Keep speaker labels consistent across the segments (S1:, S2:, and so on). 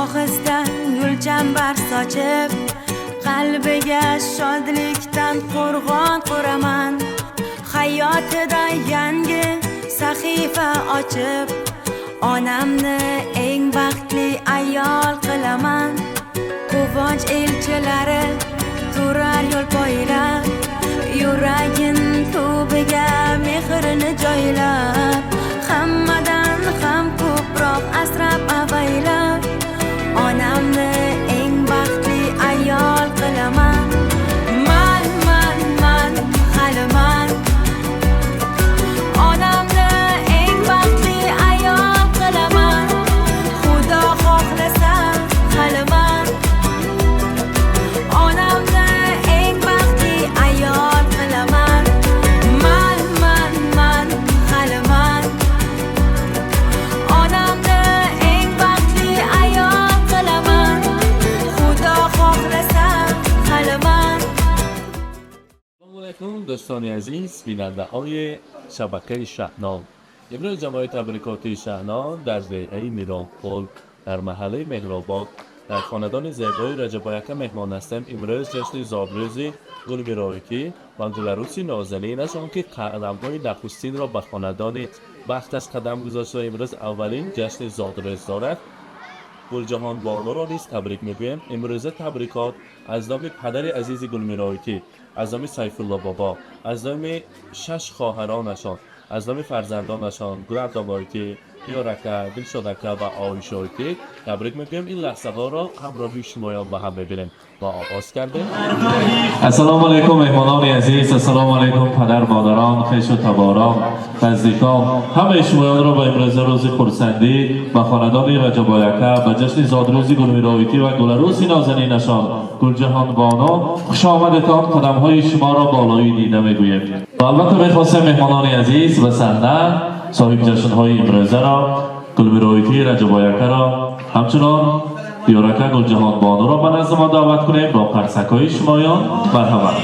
S1: Ohista gulchambar sochib, qalbiga shodlikdan qo'rg'on quraman. Hayotida yangi sahifa ochib, onamni eng baxtli ayol qilaman. Quvonch elchilari turar yo'l poylab, yuragin tubiga mehrini joylab, hammadan ham ko'proq asrab avaylab, onamni eng baxtli ayol qilaman. Man, man, man haliman, onamni eng baxtli ayol qilaman. Xudo xohlasa, haliman, onamni eng baxtli ayol qilaman. Man, man, man haliman, onamni eng baxtli ayol qilaman. Xudo xohlasa, haliman.
S2: Салому алайкум, дӯстони азиз, бинандаҳои шабакаи Шаҳнон. Имрӯз ҷамоаи табрикотии Шаҳнон дар деҳаи Миронқул, дар маҳаллаи Меҳробод, дар хонадони зебои Раҷабояка меҳмон ҳастем. Имрӯз ҷашни зодрӯзи Гулмироитӣ ва Гуларуси нозанин аст, он ки қадамҳои нахустинро ба хонадони бахташ қадам гузошт ва имрӯз аввалин ҷашни зодрӯз дорад. Гулҷаҳон Бонуро низ табрик мегӯем. Имрӯза табрикот аз номи падари азизи Гулмироитӣ, аз номи Сайфулло бобо, аз номи шаш хоҳаронашон, аз номи фарзандонашон Гуландомоитӣ, Ёрака, Дилшодака ва Оишоитӣ табрик мегӯем. Ин лаҳзаҳоро ҳамроҳи шумоён ба ҳам мебинем ва оғоз кардем.
S3: Ассалому алайкум, меҳмонони азиз, ассалому алайкум, падар, модарон, хешу таборон, наздикон. Ҳамаи шумоёнро ба имрӯза рӯзи хурсандӣ, ба хонадони Раҷабояка, ба ҷашни зодрӯзи Гулмироитӣ ва Гуларуси нозанинашон Гулҷаҳон Боно хушомадетон, қадамҳои шуморо болои дида мегӯем. Ва албатта мехостем, меҳмонони азиз, ба саҳна соҳибҷашнҳои имрӯзаро, Гулмироитӣ Раҷабоякаро, ҳамчунон Диёрака Гулҷаҳон Бонуро ба назди мо даъват кунем бо қарсакҳои шумоён. Марҳамат.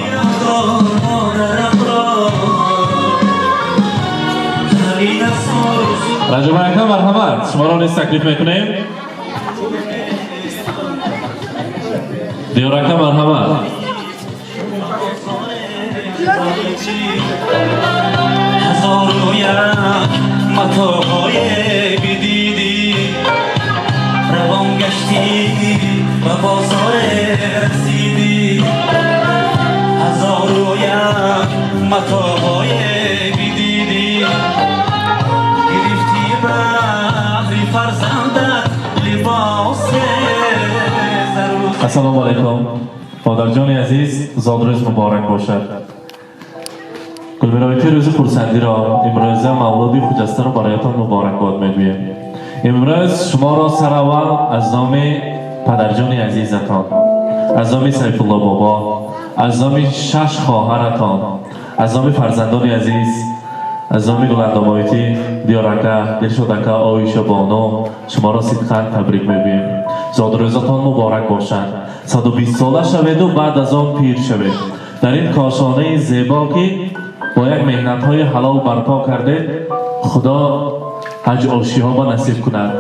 S4: مادرم را همین افسوس.
S3: Раҷабояка, марҳамат, шуморо низ таклиф мекунем. Диёрака, марҳамат.
S4: هزار و یک متاهای بدیدی، روان گشتی و بازار رسیدی. هزار و یک متاهای بدیدی، گرفتی بهری فرزندت لباس زر.
S3: Ассалому алайкум, модарҷони азиз, зодрӯз муборак бошад. Гулмироитӣ, рӯзи хурсандиро, имрӯза мавлуди хуҷастаро бароятон муборакбод мегӯем. Имрӯз шуморо сараввал аз номи падарҷони азизатон, аз номи Сайфулло бобо, аз номи шаш хоҳаратон, аз номи фарзандони азиз, аз номи Гуландомоитӣ, Диёрака, Дилшодака, Оиша Боно шуморо сидқан табрик мегӯем. Зодрӯзатон муборак бошад, 120 сола шаведу баъд аз он пир шавед дар ин кошонаи зебо, ки бо як меҳнатҳои ҳалол барпо кардед. Худо ҳаҷ ошиҳоба насиб кунад,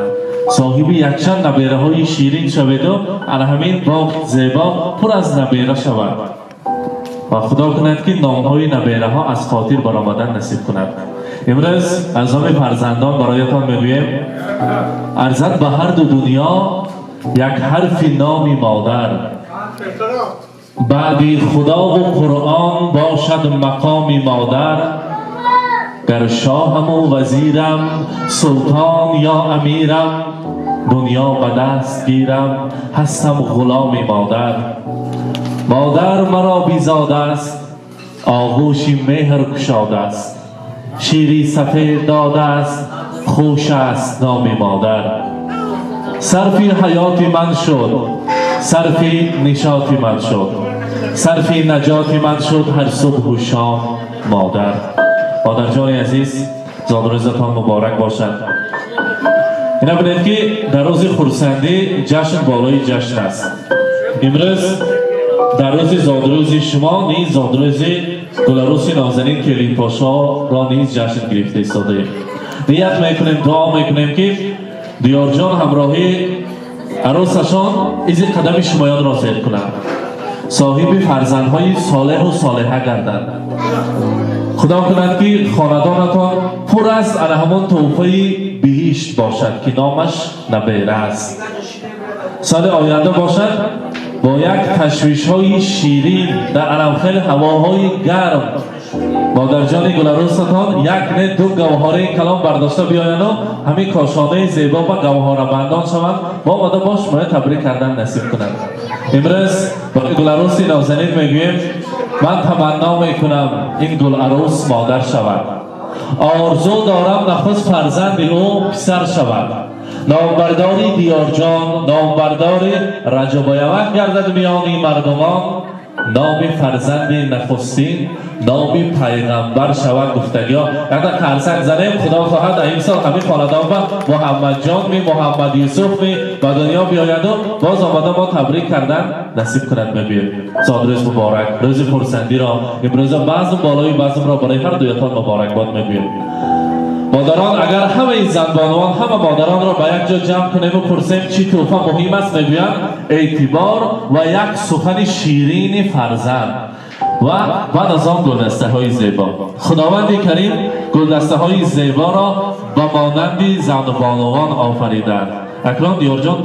S3: соҳиби якчанд набераҳои ширин шаведу ана ҳамин боғ зебо пур аз набера шавад ва Худо кунад, ки номҳои набераҳо аз хотир баромадан насиб кунад. Имрӯз аз номи фарзандон бароятон мегӯем: арзад ба ҳарду дунё як ҳарфи номи модар, баъди Худову Қуръон бошад мақоми модар. Гар шоҳаму вазирам, султон ё амирам, дунё ба даст гирам, ҳастам ғуломи модар. Модар маро бизодааст, оғӯши меҳр кушодааст, шири сафед додааст, хуш аст номи модар. Сарфи ҳаёти ман шуд, сарфи нишоти ман шуд, сарфи наҷоти ман шуд ҳар субҳу шом модар. Модарҷони азиз, зодрӯзатон муборак бошад. Ина бинед, ки дар рӯзи хурсандӣ ҷашн болои ҷашн аст. Имрӯз дар рӯзи зодрӯзи шумо низ зодрӯзи Гуларуси нозанин Келинпошоро низ ҷашн гирифта истодаем. Ният мекунем, дуо мекунем, ки Диёрҷон ҳамроҳи Арӯсашон изи қадами шумоёнро зер кунад, соҳиби фарзандҳои солеҳу солеҳа гардад. Худо кунад ки хонадонатон пур аз ана ҳамон тӯҳфаи биҳишт бошад ки номаш набера аст. Соли оянда бошад бо як ташвишҳои ширин дар анамхел ҳавоҳои гарм модарҷони гуларӯсатон як не ду гавҳораи калон бардошта биёянду ҳамин кошонаи зебо ба гавҳорабандон шаванд, мо омада бо шумоя табрик кардан насиб кунад. Имрӯз барои гуларӯси нозанин мегӯем: ман таманно мекунам ин гуларӯс модар шавад, орзу дорам нахуст фарзанди ӯ писар шавад, номбардори диёрҷон, номбардори раҷабоявак гардад миёни мардумон, номи фарзанди нахустин номи пайғамбар шавад. Гуфтагиҳо якта қарсак занем. Худо хоҳад имсол ҳамин хонадон ба Муҳаммадҷон ми, Муҳаммад Юсуф ми ба дунё биёяду боз омада мо табрик кардан насиб кунад. Мегӯем зодрӯз муборак, рӯзи хурсандиро имрӯза базм болои базмро барои ҳар дуятон муборакбод мегӯем. Модарон, агар ҳамаи занбонувон, ҳама модаронро ба як ҷо ҷамъ кунему пурсем чӣ тӯҳфа муҳим аст, мегӯянд эътибор ва як сухани ширини фарзанд ва баъд аз он гулдастаҳои зебо. Худованди карим гулдастаҳои зеборо ба монанди занбонувон офариданд. Акнун диёрҷон,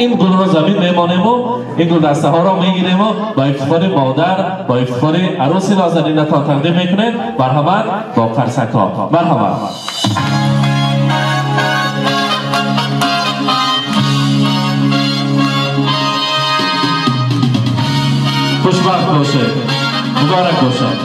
S3: ин гулро замин мемонему ин гулдастаҳоро мегирему ба ифтихори модар, ба ифтихори арӯси нозанинатон тақдим мекунем. Марҳамат, бо қарсакҳо, марҳамат. Хушбахт бошед, муборак бошад.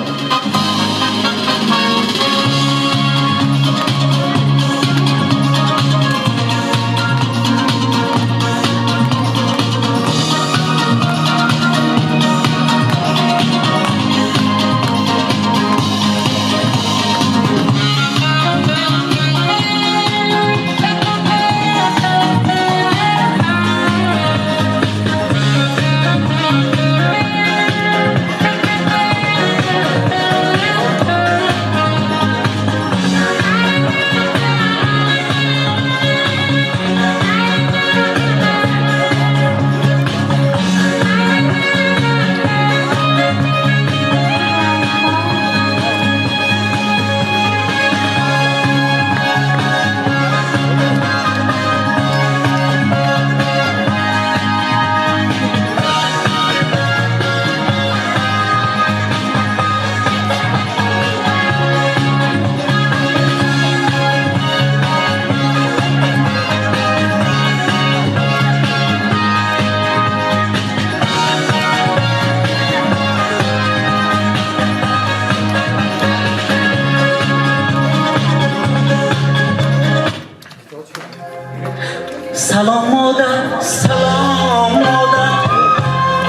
S4: Салом модар, салом модар,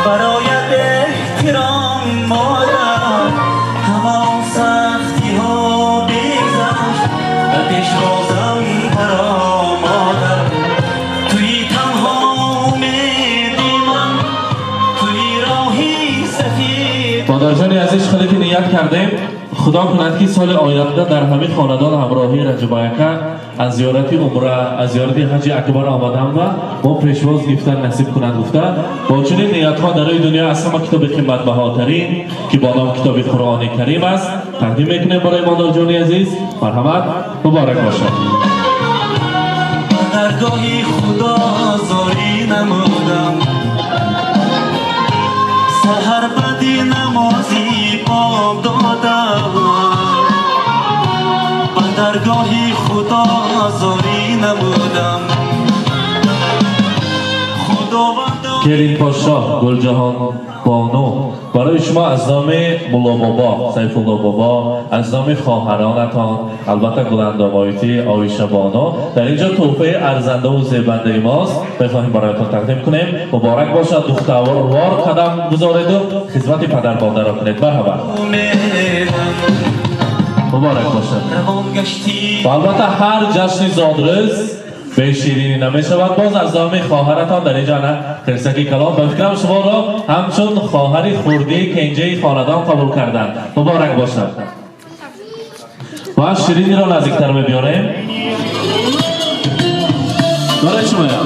S4: бароят эҳтиром модар, ҳама он сахтиҳо бигзашт, ба пешвозам таро модар, туи танҳо умеди ман, туи роҳи сафед.
S3: Модарҷони азиз, хеле ки ният кардем, худо кунад ки соли оянда дар ҳамин хонадон ҳамроҳии Раҷабаяка аз зиёрати умра, аз зиёрати ҳаҷи акбар омадам ва мо пешвоз гирифтан насиб кунанд гуфта, бо чунин ниятҳо дар рӯи дунё аз ҳама китоби қиматбаҳотарин ки бо ном китоби Қуръони Карим аст тақдим мекунем барои модарҷони азиз. Марҳамат, муборак бошад.
S4: Ба даргоҳи Худо зорӣ намудам, саҳар баъди намози бом додам, ба даргоҳи Худо зорӣ намудам, Худовандо.
S3: Келин подшоҳ Гулҷаҳон бону, барои шумо аз номи Мулло бобо, Сайфулло бобо, аз номи хоҳаронатон, албатта Гуландомоитӣ, Оиша бону, дар инҷо тӯҳфаи арзандаву зебандаи мост, мехоҳем бароятон тақдим кунем. Муборак бошад, духтарвор қадам гузореду хизмати падар модарро кунед. Марҳабат, муборак бошад. Ва албатта ҳар ҷашни зодрӯз беширинӣ намешавад. Боз аз номи хоҳаратон дар инҷо ана хирсаки калон, ба фикрам шуморо ҳамчун хоҳари хурдии кенҷаи хонадон қабул карданд. Муборак бошад. Ва шириниро наздиктар мебиёрем барои шумоям.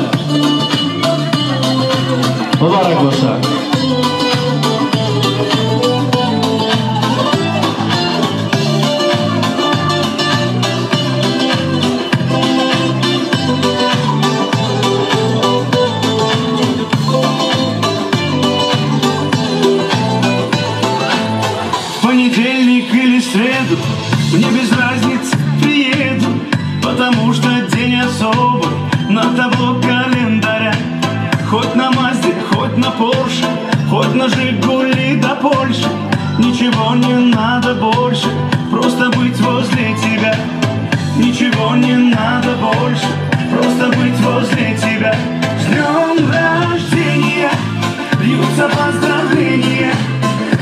S3: Муборак бошад.
S4: Понедельник или среду, мне без разницы, приеду, потому что день особый на табло календаря. Хоть на Мазде, хоть на Порше, хоть на Жигули до Польши, ничего не надо больше, просто быть возле тебя. Ничего не надо больше, просто быть возле тебя. С днем рождения льются поздравления.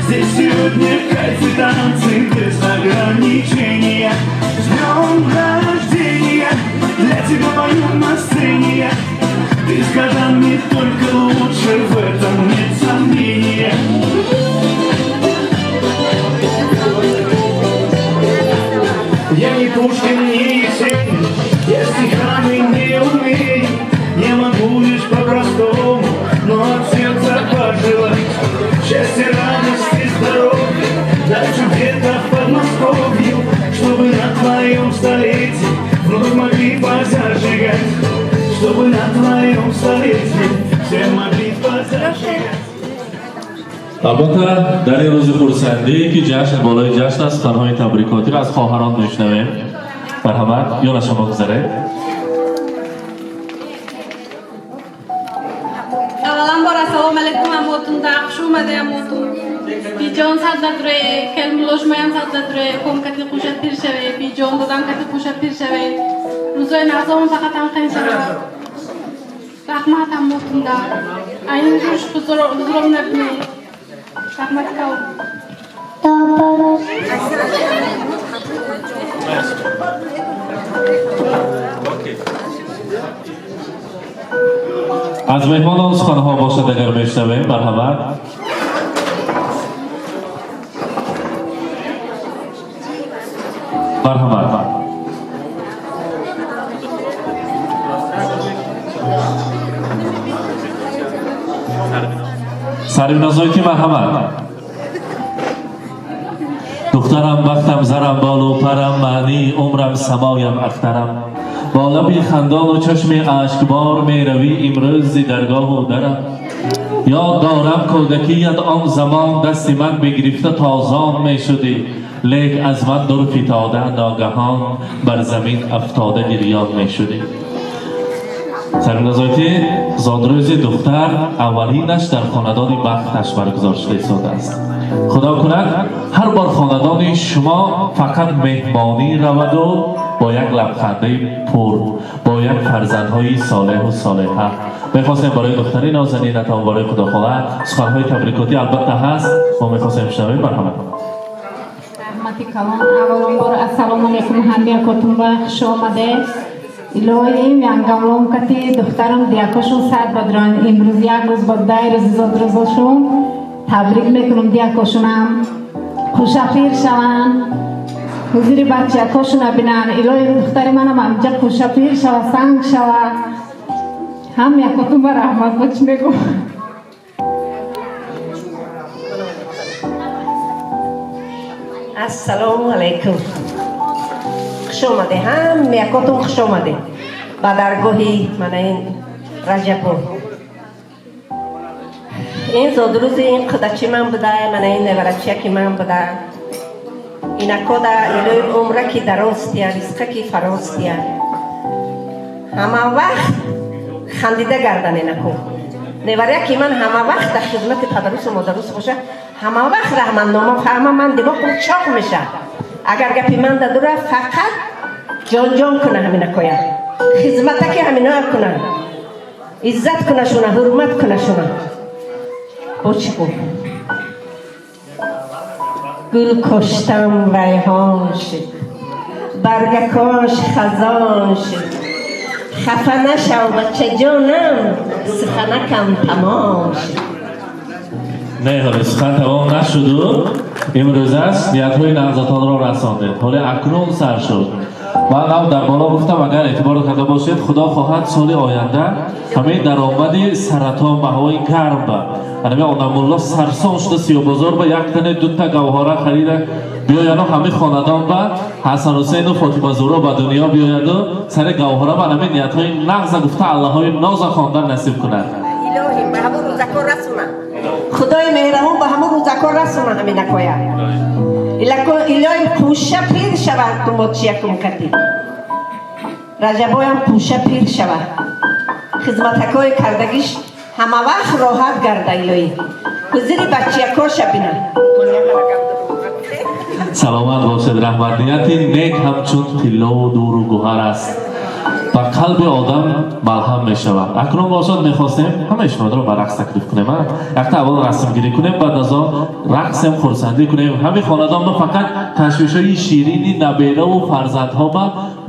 S4: Здесь сегодня кайф и танцы без ограничения. С днем рождения, для тебя пою на сцене я. Ты с годами только лучше, в этом нет сомнения. Я не Пушкин, не Есенин, я стихами не умею. Я могу лишь по-простому, но от сердца пожелать счастья, радости, здоровья, дачу где-то в Подмосковье, чтобы на твоем столетии вновь могли позажигать, чтобы на твоем столетии все могли позажигать.
S3: Албатта, дар ин рӯзи хурсандӣ, ки ҷашн болои ҷашн аст, суханҳои табрикотиро аз хоҳарон мешунавем. Марҳамат, ёна шумо гузаред.
S5: Авваланбор ассалому алайкум ҳамотунда, хуш омаде ҳамотун. Биҷон сад дадре, келмулошмаям сад дадре, ком кати хуша пир шаве, биҷон додам кати хуша пир шаве. Рӯзои нағзомон фақат ҳам хен шавад. Раҳмат ҳамотунда. Айн рӯз ҳузуром набинӣ. Раҳмат кав.
S3: Аз меҳмонон суханҳо бошад, агар мешунавем, марҳамат. Марҳамат. Сарвинозойти, марҳамат. Духтарам, бахтам, зарам, болу парам, маънии умрам, самоям, ахтарам. Бо лаби хандону чашми ашкбор меравӣ имрӯзи даргоҳу дарам. Ёд дорам кӯдакият, он замон дасти ман бигирифта тозон мешудӣ, лек аз ман дур фитода ногаҳон бар замин афтода гирён мешудӣ. Сарвинозойти, зодрӯзи духтар аввалинаш дар хонадони бахташ баргузор шуда истодааст. Худо кунад ҳар бор хонадони шумо фақат меҳмонӣ раваду бо як лабхандаи пур, бо як фарзандҳои солеҳу солеҳа. Мехостем барои духтари нозанинатон, барои худохола суханҳои табрикотӣ албатта ҳаст, мо мехостем шунавем. Марҳамат.
S5: Раҳмати калон. Аввалонбор ассалому алайкум ҳамиякотунба, хуш омаде. Илоҳим янгамлом кати духтарам диякошун сад бадрон. Имрӯз як рӯз ба дай рӯзи зодрӯзошун табрик мекунам диякошунам. Хушапир шаванд, ҳузури бачаякошуна бинанд. Илоҳи духтари манам ҳамҷа хушапир шава, санг шава. Ҳам якотун ба раҳмат бо чӣ мегӯм?
S6: Ассалому алайкум. Хуш омаде, ҳам якотун хуш омаде. Ба даргоҳи мана ин Раҷабов. Ин зодрӯзи ин қудачи ман буда, мана ин неварачияки ман буда. Инакода илои умраки дарозтия, ризқаки фарозтия. Ҳама вақт хандида гардан инако. Неваряки ман ҳама вақт дар хизмати падарусу модарус боша, ҳама вақт раҳматнома, ҳама ман димоғам чоқ меша. Агар гапи ман дадура, фақат ҷонҷон куна ҳаминакоя. Хизматаки ҳаминоя куна. Иззат кунашуна, ҳурмат кунашуна. Бо чӣ гуфт? Гул коштам райҳон шуд, баргакош хазон шуд. Хафа нашав, бачаҷонам, суханакам тамом шуд.
S3: Не, ҳоле сухан тамом нашуду имрӯз аст, ниятҳои нағзатонро расондед. Ҳоле акнун сар шуд. Ман ҳам дар боло гуфтам, агар эътибор карда бошед, худо хоҳад соли оянда ҳамаи даромади саратон ба ҳавои гарм ба ҳамаи одамулло сарсон шуда сиёбозор ба як тане дута гавҳора харида биёяну ҳамаи хонадон ба Ҳасан Ҳусейну Фотима Зуро ба дунё биёяду сари гавҳора ба ҳамаи ниятҳои нағза гуфта аллаҳои ноза хондан насиб кунад.
S6: Илоҳӣ ба ҳамон рӯзако расона, худои меҳрабон ба ҳамон рӯзако расона ҳаминакоя. Илоҳим пӯша пир шавад, думодчиякум кардӣ Раҷабоям пӯша пир шавад, хизматакои кардагиш ҳама вақт роҳат гарда, илоҳӣ ҳузури бачиякоша бина.
S3: Саломат бошед, раҳмат. Нияти нек ҳамчун тиллову дуру гӯҳар аст, ба қалби одам малҳам мешавад. Акнун бошад, мехостем ҳамаи шуморо ба рақс таклиф кунем. Якта аввал расмгирӣ кунем, баъд аз он рақсем, хурсандӣ кунем. Ҳамин хонадон ба фақат ташвишҳои ширини набераву фарзандҳо ба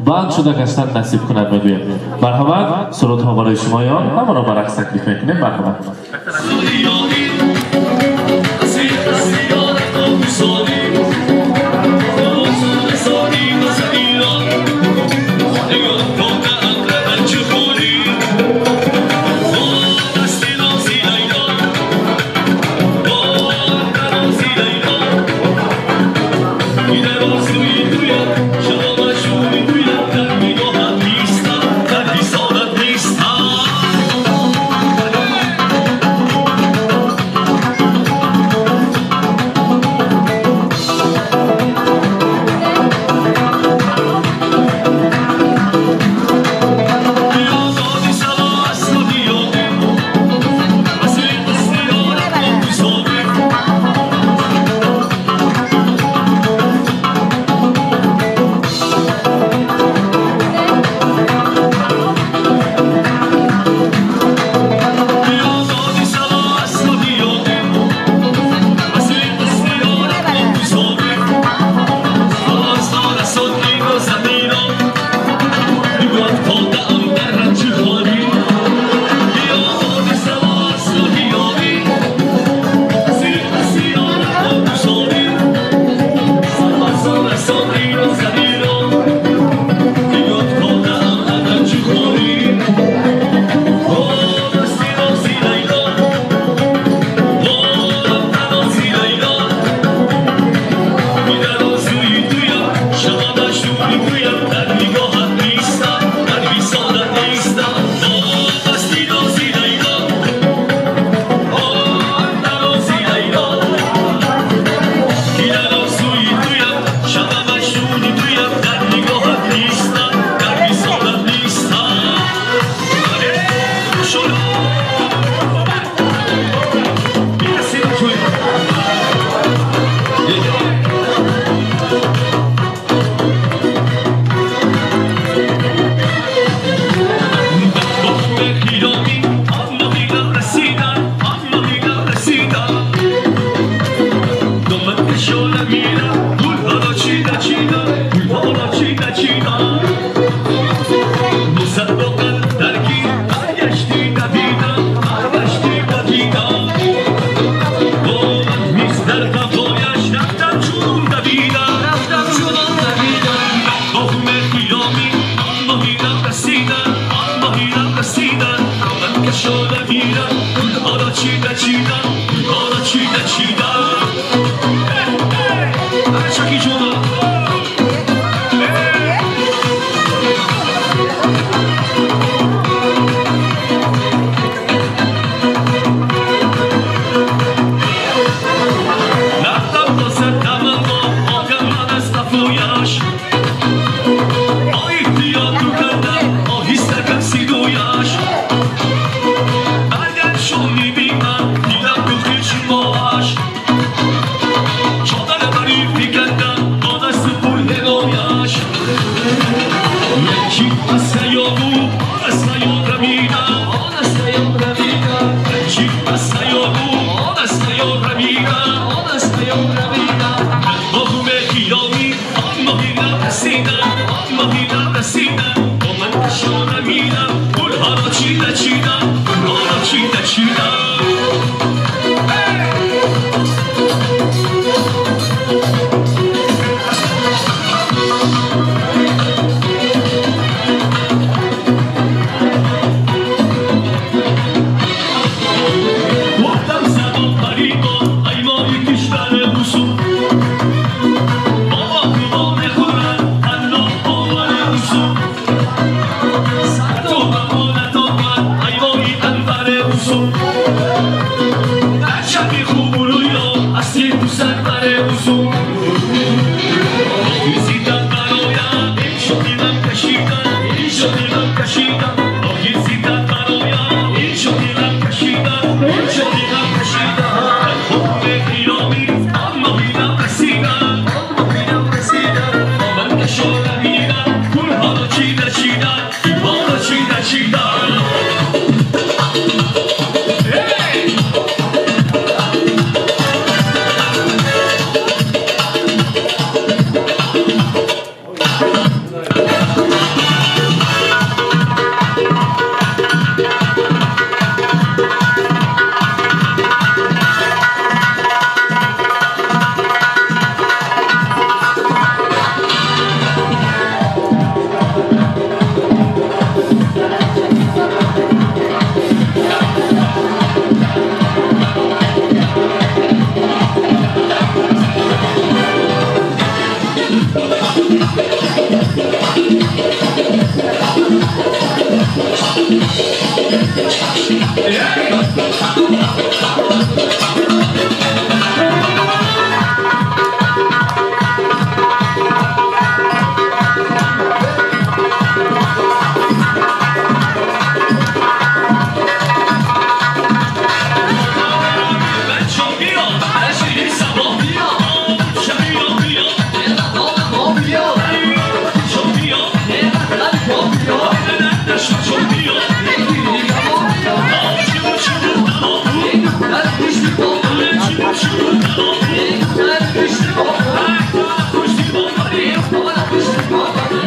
S3: банд шуда гаштан насиб кунад мегӯем. Марҳамат, сурудҳо барои шумоён, ҳамаро ба рақс таклиф мекунем. Марҳамат.
S4: Çadara garip bir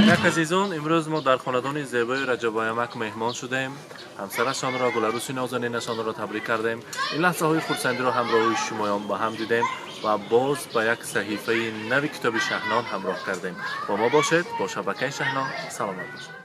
S3: Як азизон, имрӯз мо дар хонадони зебои Раҷабоямак меҳмон шудем. Ҳамсарашонро, Гуларуси нозанинашонро табрик кардем. Ин лаҳзаҳои хурсандиро ҳамроҳи шумоён ба ҳам дидем ва боз ба як саҳифаи нави китоби Шаҳнон ҳамроҳ кардем. Бо мо бошед, бо шабакаи Шаҳнон. Саломат бошед.